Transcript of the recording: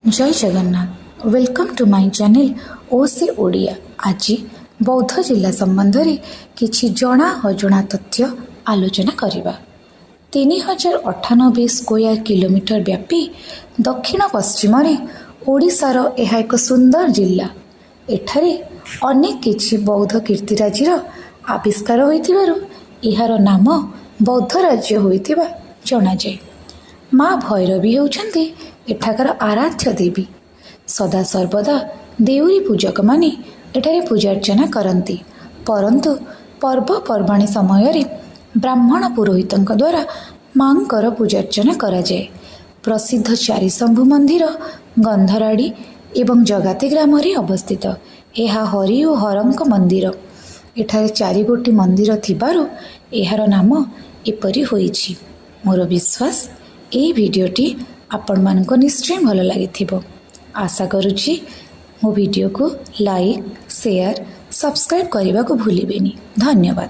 Jay Jagannath. Welcome to my channel OC Odia. ଆଜି ବୌଦ୍ଧ ଜିଲ୍ଲା ସମ୍ବନ୍ଧରେ କିଛି ଜଣା ଅଜଣା ତଥ୍ୟ ଆଲୋଚନା କରିବା। 3098 ସ୍କୋୟାର କିଲୋମିଟର ବ୍ୟାପୀ ଦକ୍ଷିଣ ପଶ୍ଚିମରେ ଓଡ଼ିଶାର ଏହା ଏକ ସୁନ୍ଦର ଜିଲ୍ଲା। ଏଠାରେ ଅନେକ କିଛି ବୌଦ୍ଧ କୀର୍ତ୍ତିରାଜିର ଆବିଷ୍କାର ହୋଇଥିବାରୁ ଏହାର ନାମ ବୌଦ୍ଧ ରାଜ୍ୟ ହୋଇଥିବା ଜଣାଯାଏ। ମା ଭୈରବୀ ହେଉଛନ୍ତି ଏଠାକାର ଆରାଧ୍ୟ ଦେବୀ। ସଦାସର୍ବଦା ଦେଉରୀ ପୂଜକମାନେ ଏଠାରେ ପୂଜାର୍ଚ୍ଚନା କରନ୍ତି, ପରନ୍ତୁ ପର୍ବପର୍ବାଣୀ ସମୟରେ ବ୍ରାହ୍ମଣ ପୁରୋହିତଙ୍କ ଦ୍ୱାରା ମାଙ୍କର ପୂଜାର୍ଚ୍ଚନା କରାଯାଏ। ପ୍ରସିଦ୍ଧ ଚାରିଶମ୍ଭୁ ମନ୍ଦିର ଗନ୍ଧରାଡ଼ି ଏବଂ ଜଗାତି ଗ୍ରାମରେ ଅବସ୍ଥିତ। ଏହା ହରି ଓ ହରଙ୍କ ମନ୍ଦିର। ଏଠାରେ ଚାରିଗୋଟି ମନ୍ଦିର ଥିବାରୁ ଏହାର ନାମ ଏପରି ହୋଇଛି। ମୋର ବିଶ୍ୱାସ, ଏହି ଭିଡ଼ିଓଟି ଆପଣମାନଙ୍କୁ ନିଶ୍ଚୟ ଭଲ ଲାଗିଥିବ। ଆଶା କରୁଛି ମୋ ଭିଡ଼ିଓକୁ ଲାଇକ୍, ସେୟାର, ସବସ୍କ୍ରାଇବ୍ କରିବାକୁ ଭୁଲିବେନି। ଧନ୍ୟବାଦ।